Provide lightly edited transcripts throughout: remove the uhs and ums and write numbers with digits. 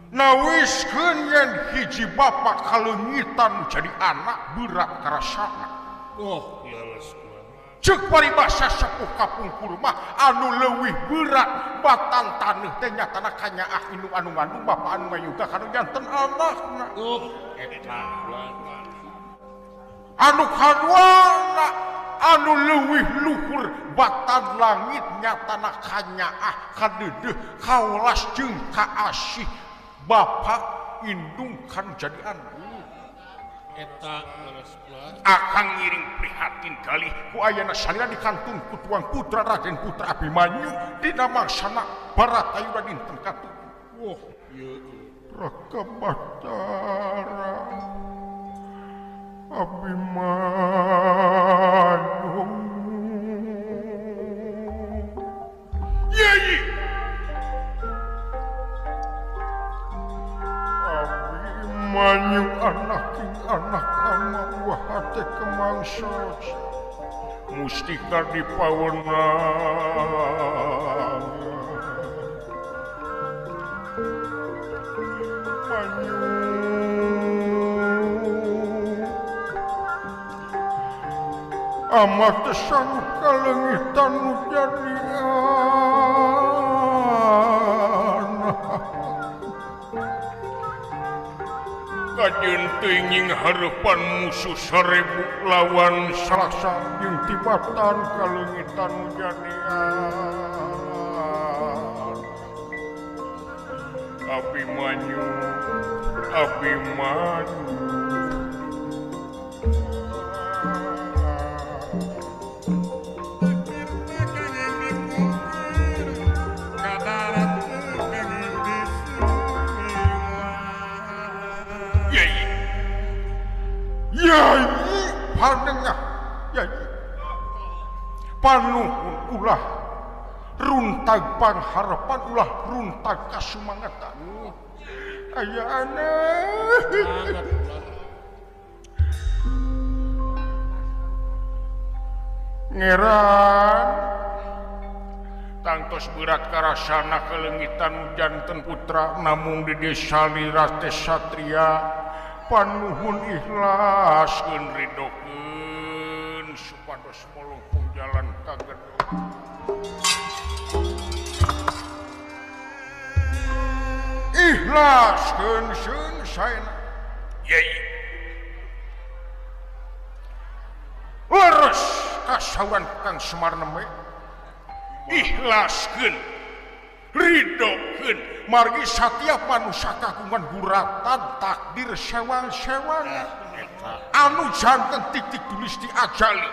Nawiskeun yen hiji bapak kaleungitan jadi anak berat karasana. Oh, leres. Ceuk paribasa sepuh kapungkur mah anu leuwih berat batan taneuh teh nyatana kanyaah indung anu ngandung bapak anu ngayuga kanu janten anakna. Oh, eta anu kaduana anu leuwih luhur batan langit nyatana kanyaah kadeudeuh kawelas jeung kaasih bapak indung kanu jadi anak. Eta leres. Akang ngiring prihatin galih ku ayana salira dikantun ku tuang putra Raden Putra Abimanyu dina mangsana Baratayuda dinten katujuh. Wah, ieu Raka Batara Abimanyu. Yai Abimanyu anak anak ama buah hati kemangsa mustika di pawenang manyu amat sanggup kalengitan nu jadi anak. Kajeun teuing hareupan musuh 1000 lawan salasa jeung tibatan kaleungitan nu jadi anak. Abimanyu, Abimanyu. Yai panengah yai panuhun ulah runtag pangharapan ulah runtag kasumangatan aya aneh ngeran tangtos berat karasana kaleungitan janten putra namung di desa salira teh satria panuhun ikhlas keun ridokeun supados molongkung jalan ka gedung. Ikhlas keun seun saena yai leres kasawan Kang Semar neme ikhlaskeun ridokeun margi satiap manusia kagungan guratan takdir sewang-sewang anu janten titik tulis di ajali.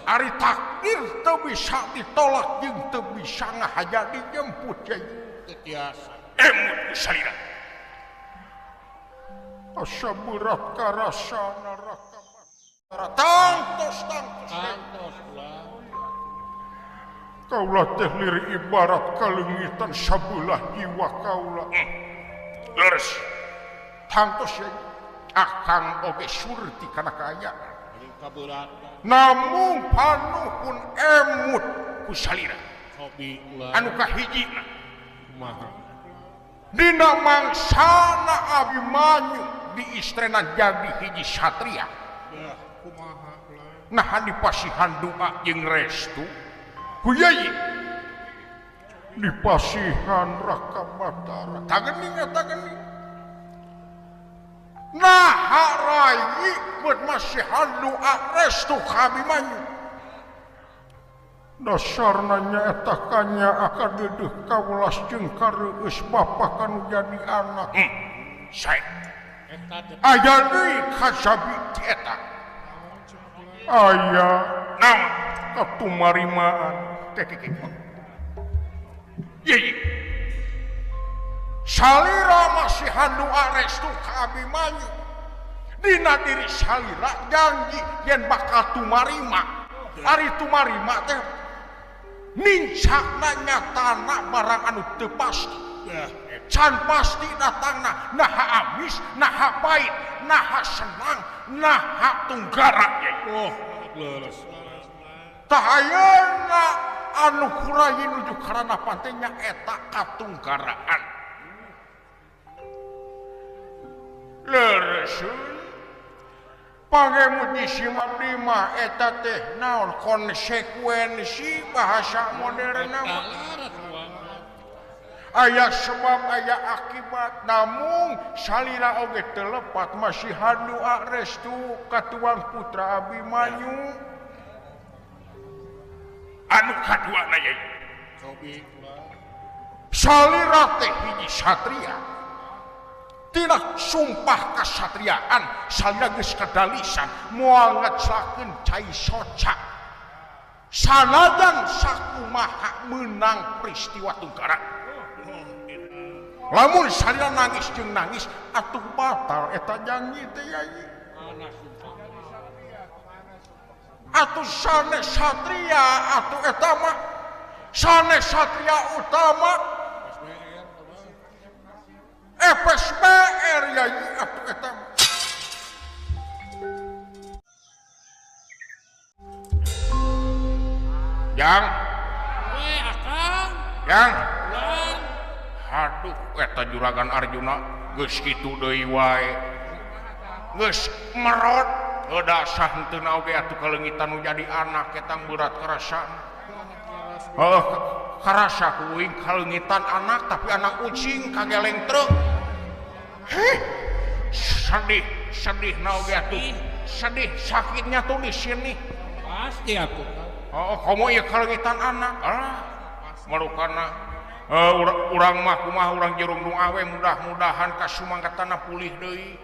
Ari takdir teu bisa ditolak jeung teu bisa ngahaja dijemput yai teu tiasa. Emut ku salira asa berat karasana raka tangtos tangtos tangtos ulah. Kaula teh lirik ibarat kaleungitan sabelah jiwa kaula. Leres. Tangtos ye akang oge surti kana kaayaan. Namung panuhun emut ku salira. Anu kahijina kumaha? Dina mangsana Abimanyu diistrena jadi hiji satria. Nah dipasihan doa jeung restu ku yai dipasihan Raka Batara tagening eta geuning nah rai buat masihan doa restu ka Abimanyu dasarna nyaeta kanya akan deudeuh kawelas jeung kareueus bapa kanu jadi anak. Sae aya deui kasabi ti eta aya naon katumarimaan yai salira masihan doa restu ka Abimanyu dina diri salira janji yen bakal tumarima. Ari tumarima teh nincakna nyatana barang anu teu pasti can pasti datangna naha amis naha pahit naha senang naha tunggara. Oh leres. Tah ayeuna Anu kurayi nuju karana pantenya eta katungkaraan. Leres pangemut nyisim abdi mah eta teh naon konsekuensi bahasa modern mah. Aya sebab aya akibat namung salira oge teu lepat masihan doa restu katuang putra Abimanyu. Anu kaduana yeuh salira teh hiji satria tina sumpah kasatriaan salira geus kadalisan moal ngeclakeun cai soca sanajan sakumaha meunang peristiwa tungkara. Lamun salira nangis jeung nangis atuh batal eta janji teh yai. Atuh sanes satria atuh eta mah sanes satria utama FSBR yai atuh eta mah. Yang yang aduh eta juragan Arjuna geus kitu deui wae geus merot dasah henteu oge atuh kaleungitan nu jadi anak eta berat karasana. Heuh karasa kuing kaleungitan anak tapi anak ucing kageleng truk. Heh sedih sedih na oge atuh sedih sakitnya tuh di sini pasti atuh. Oh komo ieu kaleungitan anak ah marukana urang mah kumaha urang jerung dung awe mudah-mudahan kasumangkatana pulih deui.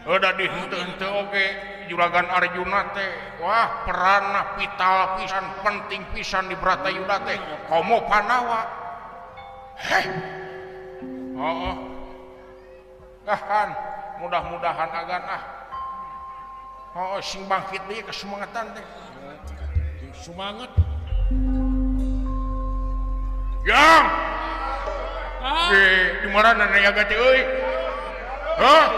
Da di henteu-henteu oge juragan Arjuna teh wah peranna vital pisan penting pisan di Bratayuda teh komo Pandawa. Heh. Heeh. Gahan mudah-mudahan agan ah. Heeh sing bangkit deui kasumangatan teh. Semangat. Yang di mana nanya teh euy? Hah?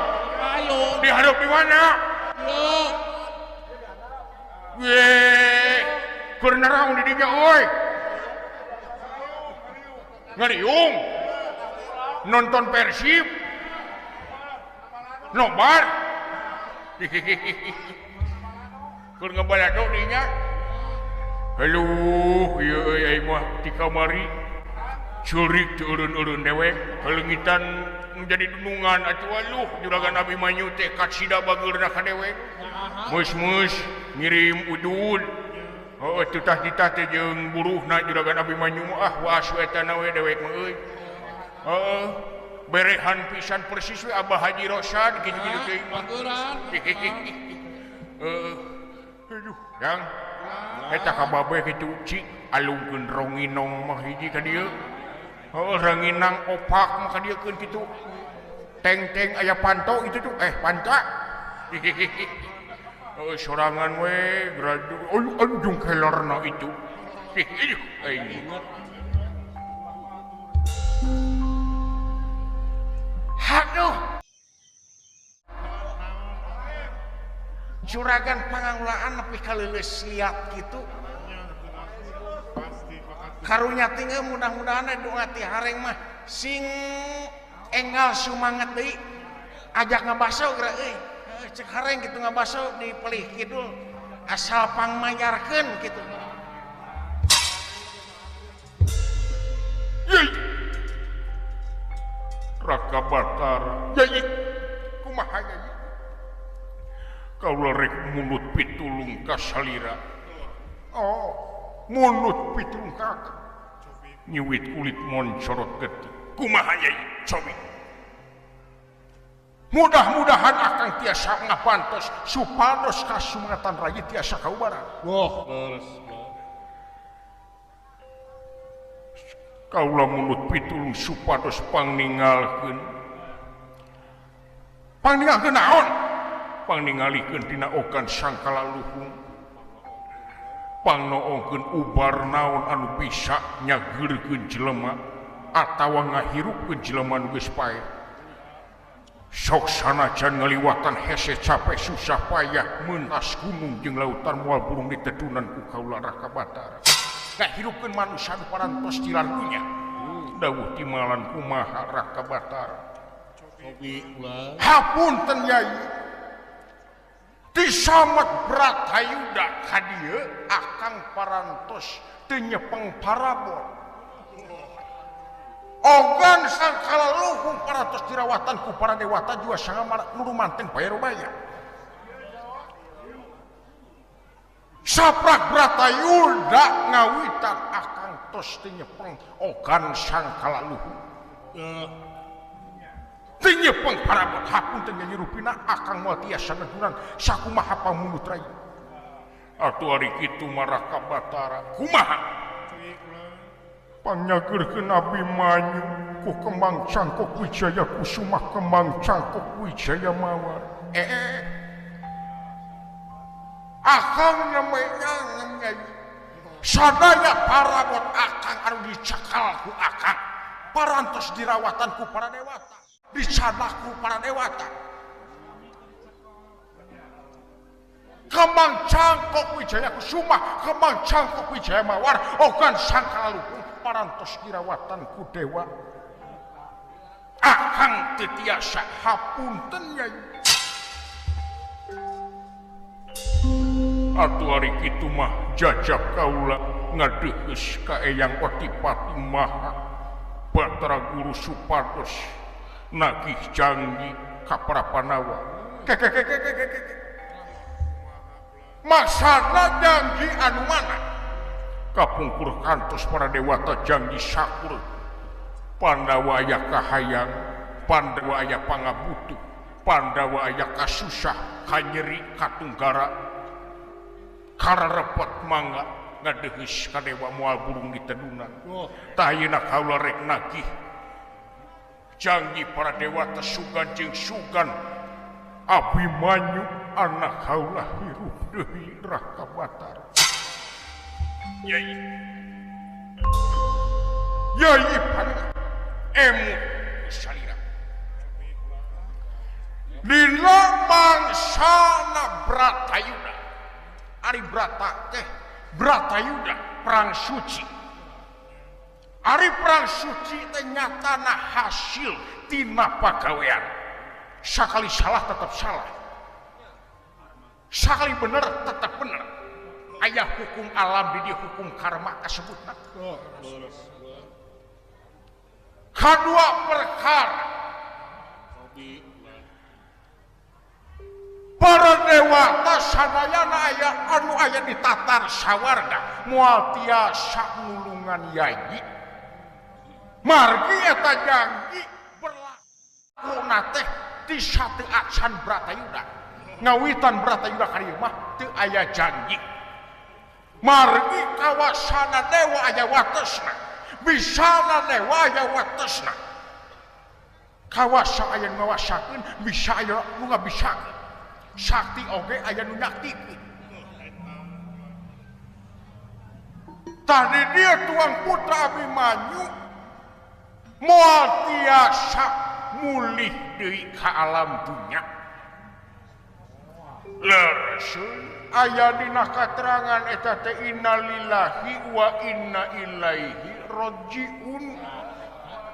Ayo. Dihadap di mana? Ye, keur naraon di dinya euy? Ngariung. Nonton Persib. Nobar. Keur ngabalado dinya. Aduh, ieu euy aing mah ti kamari. Curik teu eureun-eureun dewek kaleungitan menjadi dunungan atuh aluh juragan Abimanyu teh kacida bageurna ka dewek. Meus-meus ngirim udud. Heuh tutah-titah teh jeung buruhna juragan Abimanyu mah ah waas we eta na we dewek mah euy. Heuh berehan pisan persis we Abah Haji Rosad kitu-kitu teh mah. Heuh. Aduh, Yang eta ka babeh kitu cik alungkeun ronginong mah hiji ka dieu. Oh, ranginang opak maka dia keun kitu. Teng-teng aya panto itu tuh panca. Oh, sorangan we gradu anjung kelerna itu. Aing. Haduh. Juragan pangangulaan nepi ka leuleus liat kitu. Karunya tinggal mudah-mudahan doa ti hareng mah sing enggal sumangat deui ajak ngabaso geura euy cek hareng kitu ngabaso di pelih kidul asal pangmayarkeun kitu. Yeuh Raka Batara yeuh kumaha yeuh kaula rek mulut pitulung ka salira. Oh mulut pitulung ka nyiwit kulit moncorot getih kumaha yai cobi mudah-mudahan akang tiasa ngapantos supados kasumangatan rayi tiasa kaubaran. Wah leres kaula mulut pitulung supados pangningalkeun pangningalkeun naon pangningalikeun dina ogan sangkala luhung pangnoongkeun ubar naon anu bisa nyageurkeun jelema atawa ngahirupkeun jelema nu geus paeh. Sok sanajan ngaliwatan hese capek susah payah mentas gunung jeung lautan moal burung ditedunan ku kaula Raka Batara. Ngahirupkeun manusia nu parantos tilar dunya. Dawuh timalan kumaha Raka Batara. Hapunten Yai. Disamet Bratayuda ka dieu akang parantos teu nyepeng parabot. Ogan sangkala luhung parantos dirawatan ku para dewata juga sanga nu manten bayar-bayar. Saprak Bratayuda ngawitan akang tos teu nyepeng ogan sangkala luhung. Teu nyepeng parabot hapunten Yai rupina akang moal tiasa ngedunan sakumaha pamunut rai. Atuh ari kitu mah Raka Batara kumaha? Panyageurkeun Abimanyu ku Kembang Cangkok Wijaya Kusuma Kembang Cangkok Wijaya Mawar. Akang nyemenyang Yai. Sadaya parabot akang anu dicekal ku akang parantos dirawatan ku para dewata, dicanak ku para dewata. Kembang Cangkok Wijaya Kusuma Kembang Cangkok Wijaya Mawar ogan sangkala luhung parantos dirawatan ku dewa. Akang teu tiasa hapunten Yai. Atuh ari kitu mah jajab kaula ngadeuheus ka Eyang Otipati Maha Batara Guru supados nagih janji ka para Pandawa. Maksana janji anu mana? Kapungkur kantos para dewata janji sakur. Pandawa aya kahayang, Pandawa aya pangabutuh, Pandawa aya kasusah, kanyeri, katunggara, kararepot mangga ngadeheus ka dewa moal burung ditedunan. Tah ayeuna kaula rek nagih janji para dewata sugan jeung sugan Abimanyu anak kaula hirup deui Raka Batara. Yai Yai panengan emut salira. Dina mangsana Bratayuda. Ari Brata teh Bratayuda perang suci. Ari perang suci teh nyatana hasil tina pagawean. Sakali salah tetap salah. Sakali bener tetap bener. Aya hukum alam di dieu hukum karma kasebutna. Kadua perkara para dewata sadayana aya anu aya di tatar sawarga moal tiasa nulungan Yai. Margi eta janji berlaku teh ti sateu acan Bratayuda. Ngawitan Bratayuda ka dieu mah teu aya janji. Margi kawasana dewa aya watesna. Bisana dewa aya watesna. Kawasa aya nu ngawasakeun, bisa aya nu ngabisakeun. Sakti oge aya nu nyaktikeun. Tadi dia tuang putra Abimanyu moal tiasa mulih deui ka alam dunya. Leres aya dina katerangan eta teh innalillahi wa inna ilaihi rajiun.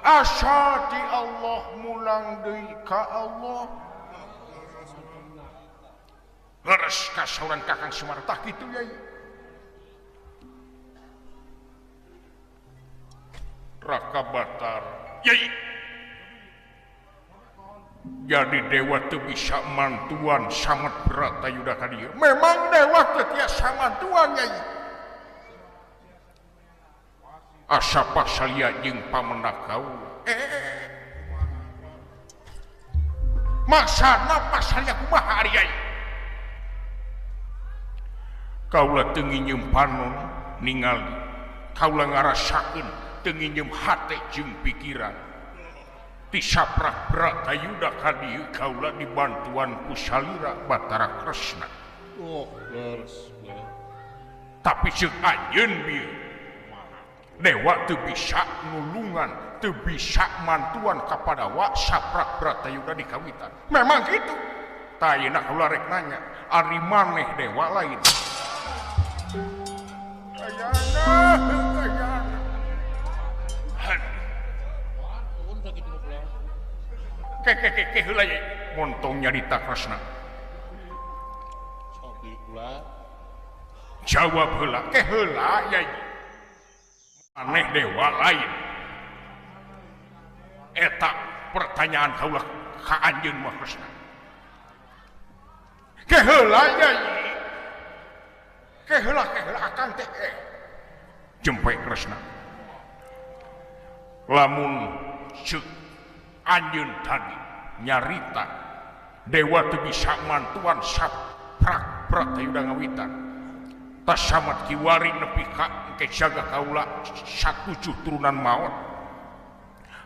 Asa ti Allah mulang deui ka Allah. Leres kasauran Kakang Semar tah kitu Yai. Raka Batara Yai. Jadi dewa teu bisa mantuan samet Bratayuda ka dieu. Memang dewa teu tiasa mantuan Yai. Asa pasalia jeung pamendak kaula. Maksana pasalia kumaha ari Yai? Kaula teu nginjeum panon ningali, kaula ngarasakeun teu nginjeum hate jeung pikiran. Ti saprak Bratayuda ka dieu kaula dibantuan ku salira Batara Kresna. Oh, leres. Tapi ceuk anjeun bieu dewa teu bisa nulungan, teu bisa mantuan ka Pandawa saprak Bratayuda di kawitan. Memang kitu. Tah ayeuna kaula rek nanya, ari maneh dewa lain? Ayana. Ke heula ye montong nyarita Kresna. Jawab heula ke heula yai. Aneh dewa lain. Eta pertanyaan kaula ka anjeun mah Kresna. Ke heula yai. Ke heula akang teh. Jempe Kresna. Lamun ceuk anjeun tadi nyarita dewa teu bisa mantuan saprak Bratayuda ngawitan. Tasamat kiwari nepi ka engke jaga kaula satujuh turunan maot.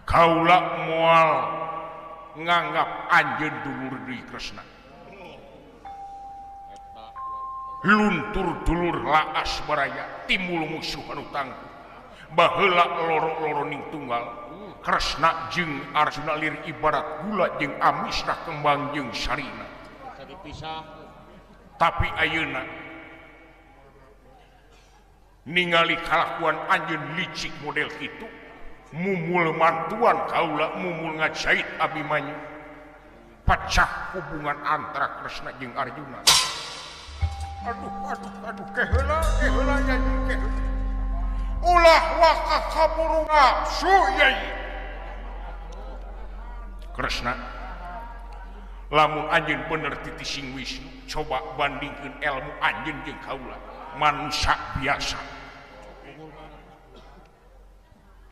Kaula moal nganggap anjeun dulur deui Kresna. Luntur dulur laas baraya timbul musuh anu tangguh. Baheula loro-loro ning tunggal Kresna jeung Arjuna lir ibarat gula jeung amisna kembang jeung sarina. Tapi ayeuna ningali kalakuan anjeun licik model kitu mumul mantuan kaula mumul ngajait Abimanyu pecah hubungan antara Kresna jeung Arjuna. Aduh aduh aduh keheula keheula yai keheula ulah waka kaburu nafsu yai. Kresna lamun anjeun bener titising Wisnu coba bandingkeun ilmu anjeun jeung kaula manusia biasa.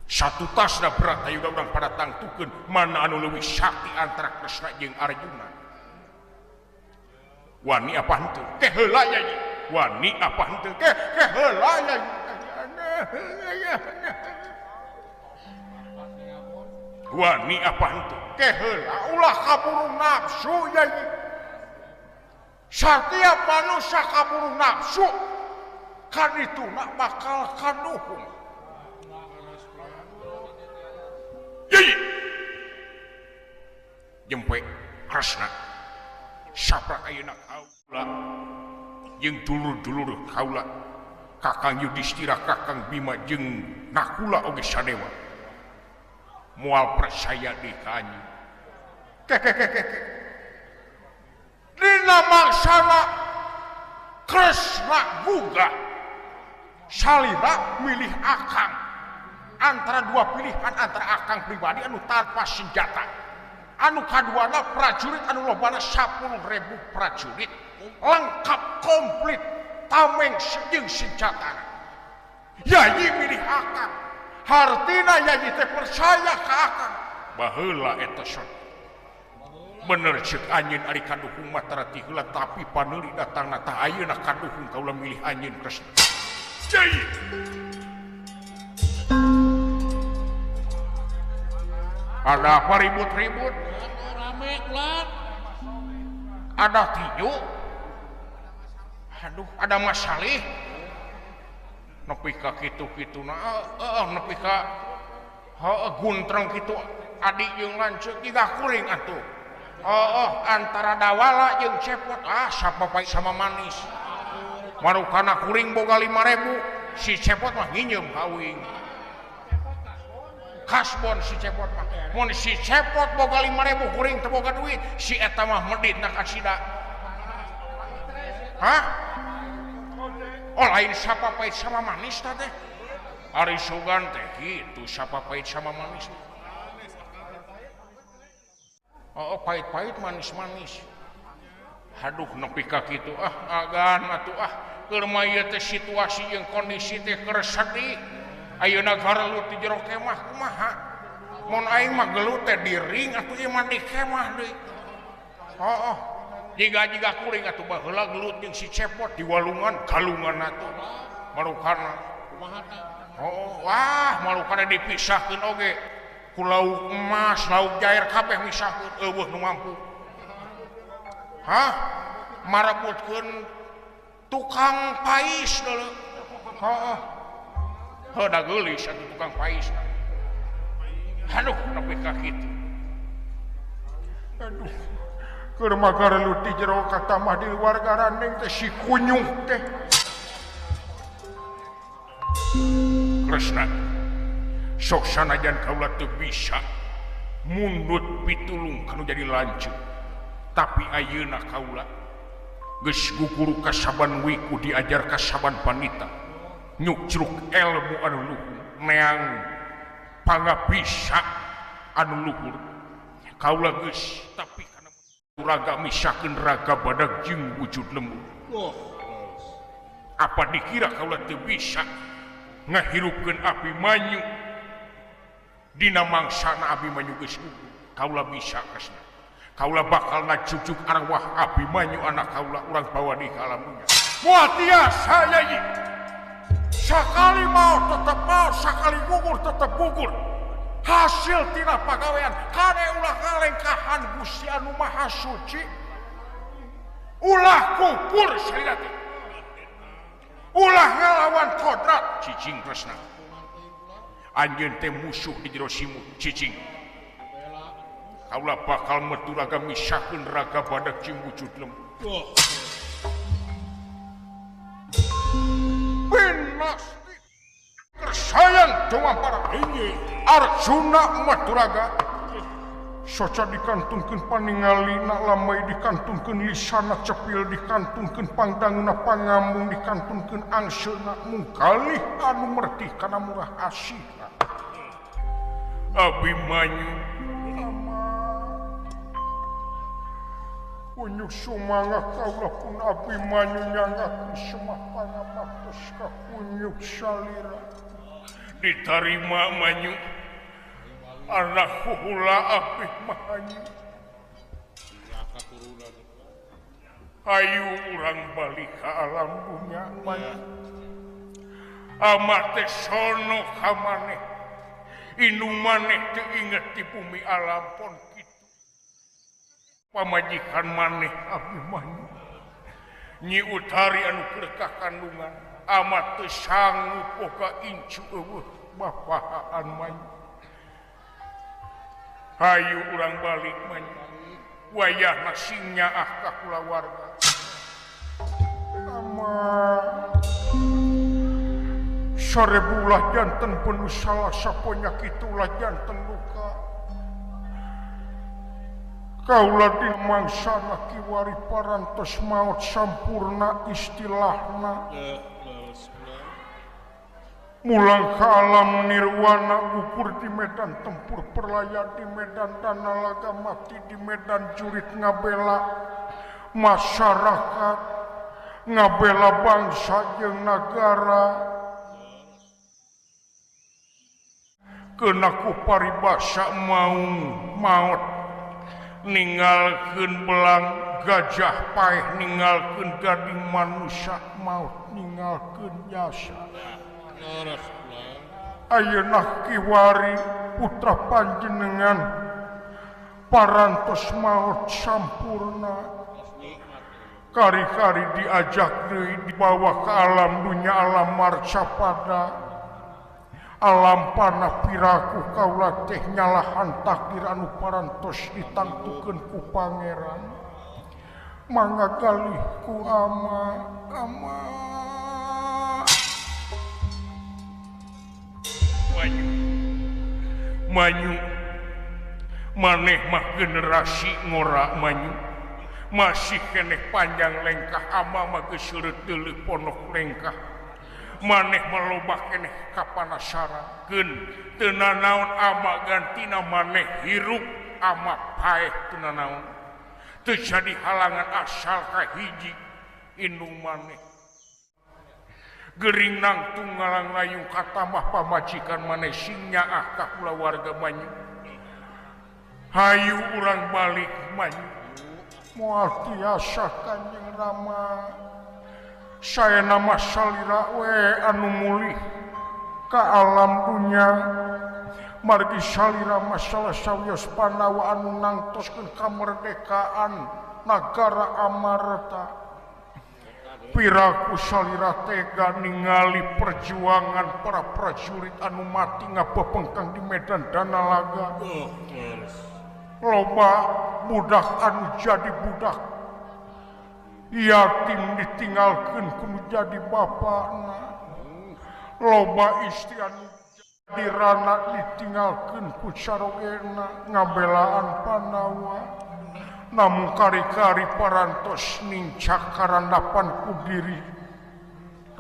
Satu tasna Bratayuda urang pada tangtukeun mana anu leuwih sakti antara Kresna jeung Arjuna. Wani apa henteu? Ke heula yai. Wani apa henteu? Ke heula yai. Wani apa henteu? Ke heula ulah kaburu nafsu yai. Setiap manusia kaburu nafsu kan itu nak bakal kaduhung. Yai. Jempe Kresna saprak ayeuna kaula jeung dulur-dulur kaula Kakang Yudhistira, Kakang Bima jeung Nakula oge Sadewa moal percaya deui ka anjeun. Ke Dina mangsana Kresna gugah salira milih akang antara dua pilihan antara akang pribadi anu tanpa senjata anu kaduana prajurit anu lobana 10.000 prajurit lengkap komplit tameng jeung senjata. Yayi milih akang hartina yayi teh percaya ka akang. Baheula eta sok bener ceuk anjeun ari kaduhung mah tara ti heula tapi paneuli datangna tah ayeuna kaduhung kaula milih anjeun Kresna. Yayi ada apa ribut-ribut? Ada tinju? Aduh, ada masalah. Nepi ka kitu-kitu na, nepi ka guntreng kitu adik jeung lanceuk jiga kuring atuh. Antara dawala jeung cepot, sapa pahit sama manis. Marukana kuring boga 5.000, si cepot mah nginjem ka uing. Kasbon si cepot mah. Mun si cepot boga 5.000 kuring teu boga duit, si eta mah medit na kasida. Hah? Oh lain sapa pahit sama manis tah teh. Ari sugan teh kitu sapa pahit sama manis. Oh pahit-pahit manis-manis. Aduh nepi ka kitu agan atuh keur mah ieu teh situasi jeung kondisi teh keur sedih. Ayeuna garelut di jero kemah kumaha? Mun aing mah gelut teh di ring atuh ieu mah di kemah deui. Heuh. Jiga-jiga kuring atuh baheula gelut jeung si cepot di walungan galungan atuh. Marukana. Kumaha teh? Heuh, wah marukana dipisahkeun oge. Ku lauk emas, lauk jair kabeh misahkeun eueuh nu mampu. Hah? Marebutkeun tukang pais deuleu. Heuh. Heuh da geulis atuh tukang pais. Aduh nepi ka kitu. Aduh. Keur mah garelut di jero katamah di luar garandeng teh si kunyuh teh. Kresna sok sanajan kaula teu bisa Mundut pitulung kanu jadi lanceuk. Tapi ayeuna kaula geus guguru ka saban wiku diajar ka saban panita. Nyukcruk ilmu anu luhur, neang pangabisa anu luhur. Kaula geus tapi kana raga misakeun raga badag jeung wujud lembur. Apa dikira kaula teu bisa ngahirupkeun Abimanyu dina mangsana Abimanyu geus gugur? Kaula bisa Kresna. Kaula bakal ngajujuk arwah Abimanyu anak kaula urang bawa di ka alam dunya. Moal tiasa yai. Sakali mau tetep mau, sakali gugur tetep gugur. Hasil tina pagawean kade ulah ngalengkahan Gusti anu Maha Suci. Ulah kupur salira teh. Ulah ngalawan kodrat cicing Kresna. Anjeun teh musuh di jero simut cicing. Kaula bakal metu raga misakeun raga badag jeung wujud lembur. Pinasti kersayang dumampara Arjuna Maturaga soca dikantunkeun paningalina lamai dikantunkeun lisana cepil dikantunkeun pangdanguna pangamung dikantunkeun angseuna mungkalih anu mertih kana murah asihna. Abimanyu ama unyuk sumangga kaula pun Abimanyu nyangakeun semah pangamaktos ka kunyuk salira. Ditarima manyu anak hula Abimanyu. Ayu urang balik ka alam dunya manyu. Ama teh sono ka maneh. Indung maneh teu inget di bumi alam pon kitu. Pamajikan maneh Abimanyu. Nyi Utari anu keur kakandungan amat teu sanggup boga incu eueuh bapahaan manyu. Hayu urang balik manyu. Wayahna sing nyaah ka kulawarga. Ama sarebu ulah janten penuh salah saponya kitu ulah janten luka. Kaula di mangsana kiwari parantos maot sampurna istilahna. Mulang ka alam nirwana gugur di medan tempur perlaya di medan dana laga mati di medan jurit ngabela masyarakat ngabela bangsa jeung nagara. Keuna ku paribasa maung maot ninggalkeun belang gajah paeh ninggalkeun gading manusia maot ninggalkeun jasa. Ayeuna kiwari putra panjenengan parantos maot sampurna. Kari-kari diajak deui dibawa ke alam dunya alam marcapada alam panah piraku kaula teh nyalahan takdir anu parantos ditangtukeun ku pangeran. Mangga galih ku ama ama. Manyu manyu maneh mah generasi ngora manyu masih keneh panjang lengkah ama mah geus seureut deuleuh ponok lengkah. Maneh mah loba keneh kapanasaran keun teu nanaon ama gantina maneh hirup ama paeh teu nanaon. Teu jadi halangan asal ka hiji indung maneh. Gering nangtung ngalang layung katamah pamajikan maneh sing nyaah ka kulawarga manyu. Hayu urang balik manyu. Moal tiasa Kanjeng Rama. Saena mah salira we anu mulih ka alam dunya. Margi salira mah salah sawios Pandawa anu nangtoskeun kamerdekaan nagara Amarta. Piraku salira tega ningali perjuangan para prajurit anu mati ngabepengkang di medan dana laga. Loba budak anu jadi budak yatim ditinggalkeun kudu jadi bapana. Loba istri anu Dirana ditinggalkeun ku carogena ngabelaan Pandawa namun kari-kari parantos nincak karandapan ku diri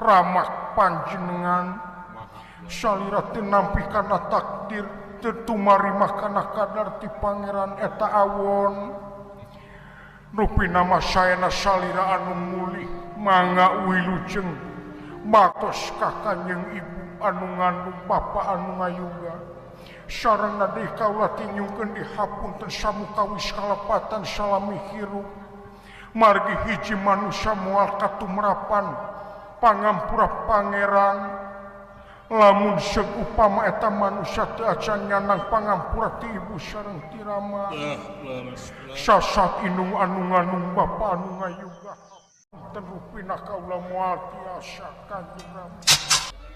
ramak panjenengan salira teu nampi kana takdir teu tumarima kana kadar ti pangeran eta awon rupina mah saena salira anu mulih mangga wilujeng matos ka kanjeng ibu anu ngandung bapa anu ngayuga sareng deui kaula tinyungkeun dihapunten samukawis kalepatan salami hirup margi hiji manusia moal katumrapan pangampura pangeran lamun seug upama eta manusia teu acan nyanang pangampura ti ibu sareng ti rama sasat indung anu ngandung bapa anu ngayuga punten rupina kaula moal tiasa kanjeng Rama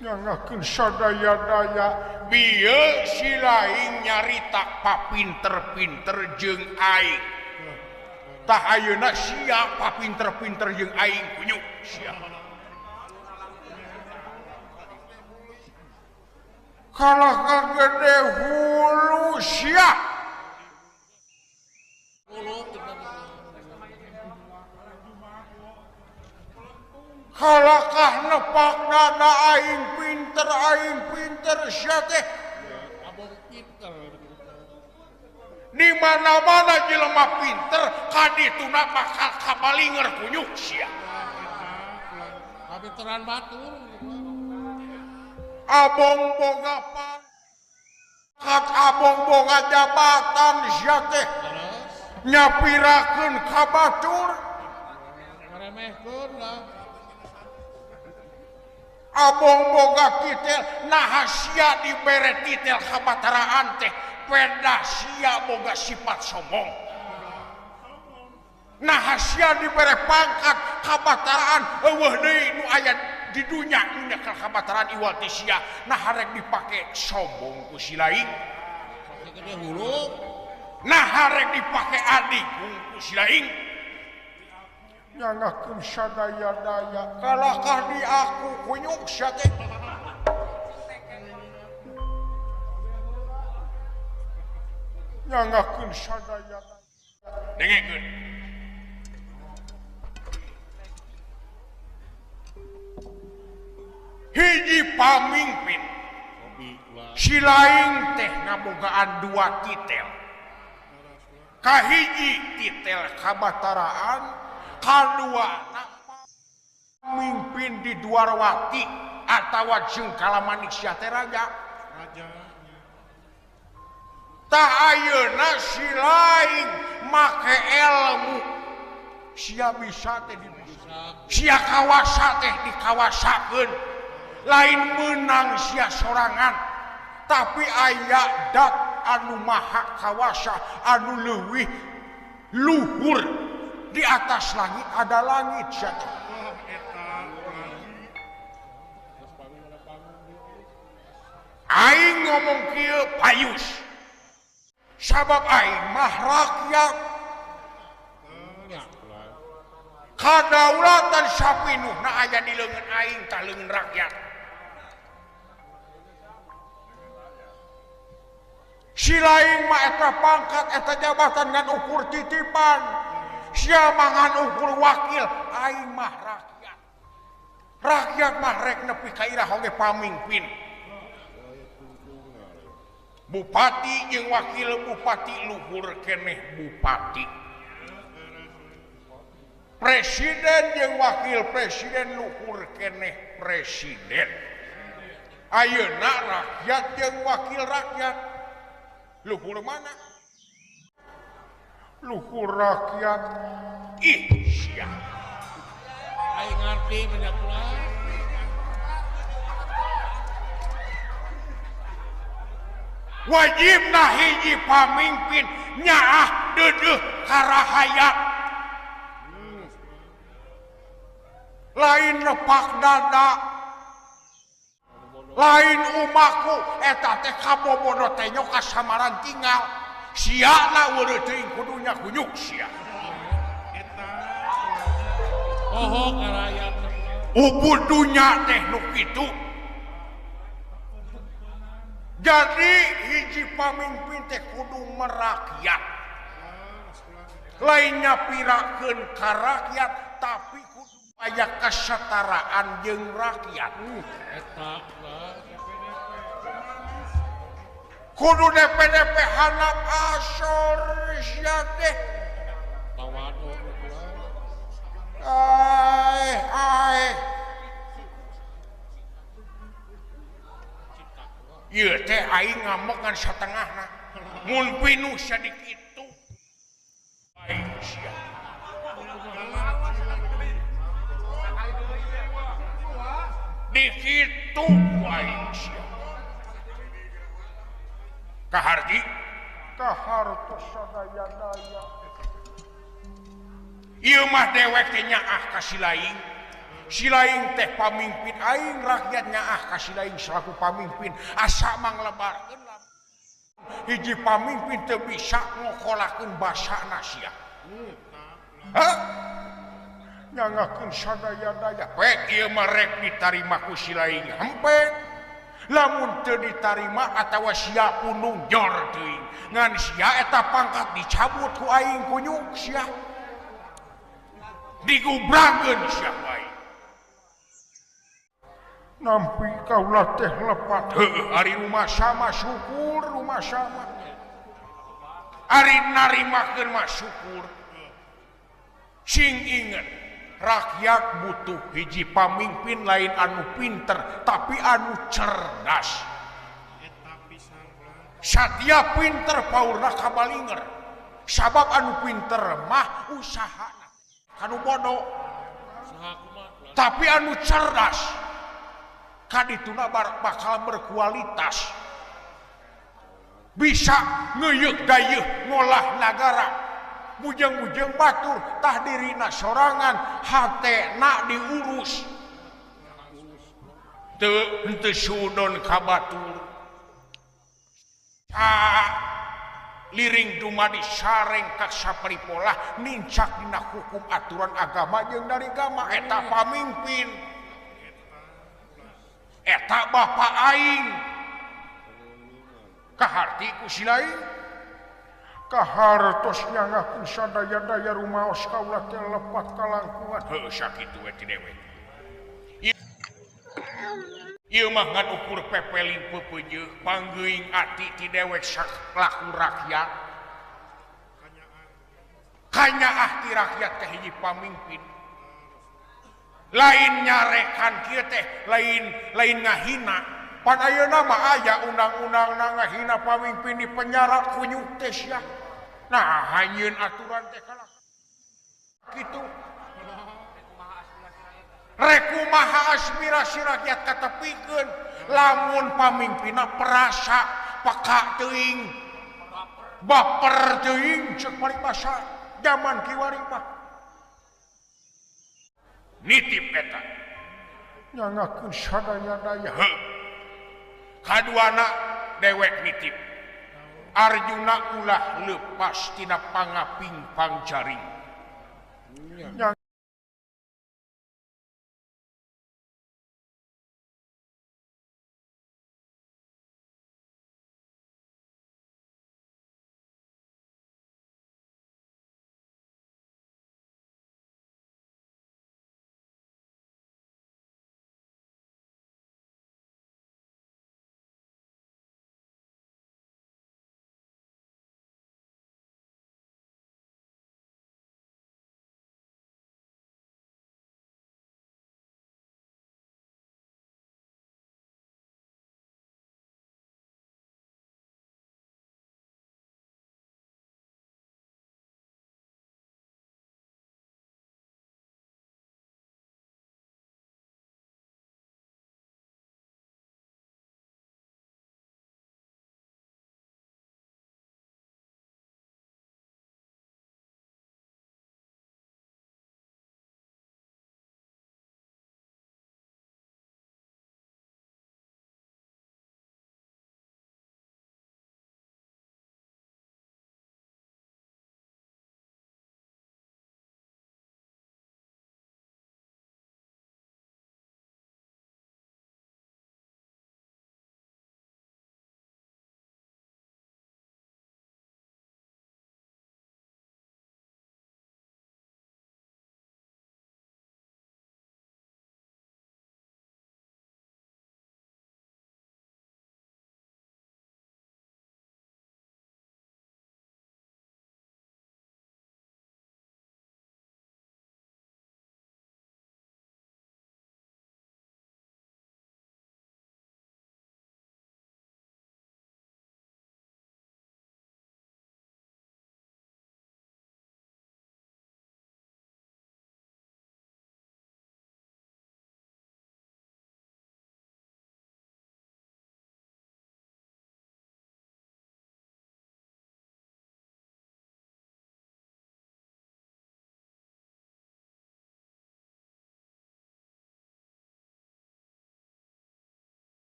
nyangakeun sadaya-daya bieu si lain nyarita papinter-pinter jeung aing tah ayeuna sia papinter-pinter jeung aing kunyuk sia kalah ka gede hulu sia kalakah nepak dada aing pinter sia teh di mana-mana jelema pinter kadituna bakal kabalinger kunyuk sia kapinteran batur abong boga pangkat abong boga jabatan sia teh nyapirakeun ka batur ngaremehkeun lah abong boga titel nah sia dibere titel kabataraan teh peda sia boga sifat sombong nah sia dibere pangkat kabataraan eueuh deui nu aya di dunya nu nyekel kabataraan iwal ti sia nah rek dipake sombong ku si lain nah rek dipake adigung ku si lain nyangakeun sadaya-daya kalakah di aku kunyuk sia teh nyangakeun sadaya dengekeun hiji pamimpin si lain teh ngabogaan dua titel kahiji titel kabataraan kadua mimpin di Dwarwati atawa jeung kalamanik sia teh raja tah ayeuna si lain make ilmu sia bisa teh sia kawasa teh dikawasakeun lain meunang sia sorangan tapi aya dat anu maha kawasa anu leuwih luhur di atas langit ada langit sia teh. Aing ngomong kieu payus sabab aing mah rakyat kadaulatan sapinuhna aya di leungeun aing tah leungeun rakyat si lain mah eta pangkat eta jabatan ngan ukur titipan sia mangan ukur wakil aing mah rakyat rakyat mah rek nepi ka iraha oge pamimpin bupati jeung wakil bupati luhur keneh bupati presiden jeung wakil presiden luhur keneh presiden ayeuna rakyat jeung wakil rakyat luhur mana luhur rakyat ih sia aing ngarti menyakulah wajibna hiji pamimpin nyaah deudeuh karahayat lain nepak dada lain umaku eta teh kabobodo teh nyok kasamaran tinggal sia na weureuh teuing kudunya kunyuk sia eta oh karayat ubud dunya teh nu kitu. Jadi hiji pamimpin teh kudu merakyat. Lainnya pirakeun ka rakyat tapi kudu aya kesetaraan jeung rakyat. Eta kudu DPDP hanap asor sia teh. Ai ai. Ieu teh aing ngamuk ngan satengahna. Mun pinuh sadikitu. Aing sia. Dikitu aing sia. Kaharti kahartos sadaya-daya. Ieu mah dewek teh nyaah ka si laing. Si laing teh pamimpin aing, rakyat nyaah ka si laing selaku pamimpin. Asa manglebarkeun hiji pamimpin teu bisa ngokolakeun basana sia. Hah? Nyangakeun sadaya-daya. Pek ieu mah rek ditarima ku si laing hempek. Lamun teu ditarima atawa sia punung jor teuing. Ngan sia eta pangkat dicabut ku aing kunyuk sia. Digubrakeun sia bae. Nampi kaulah teh lepat. Heueuh ari rumah sama syukur rumah sama. Ari narimakeun mah syukur. Sing inget rakyat butuh hiji pamimpin lain anu pinter tapi anu cerdas. Satya pinter paurna kabalinger. Sabab anu pinter mah usahana kanu bodoh. Tapi anu cerdas kadituna bakal berkualitas. Bisa ngeuyeuk dayeuh ngolah nagara. Bujeng-bujeng batur tah dirina sorangan hatena diurus. Teu henteu sudon ka batur. Liring dumadi sareng ka saparipolah nincak dina hukum aturan agama jeung darigama eta pamimpin. Eta bapa aing. Kaharti ku si lain. Kahartos nyangakeun sadaya-daya rumaos kaula teh lepat kalangkungan. Heuh sakitu we ti dewek. Ieu mah ngan ukur pepeling peupeujeuh panggeuing ati ti dewek saklaku rakyat. Kanyaah ti rakyat teh hiji pamimpin. Lain nyarekan kieu teh, lain ngahina. Pan ayeuna mah aya undang-undang ngahina pamimpin di penjara kunyuk teh sia. Nah, hanyeun aturan teh kalah kitu. Rek kumaha aspirasi rakyat katepikeun lamun pamimpinna perasa peka teuing baper teuing ceuk paribasa zaman kiwari mah. Nitip eta nyangakeun sadaya-daya. Heuh. Kaduana dewek nitip. Arjuna ulah lepas tina pangaping pangjaring.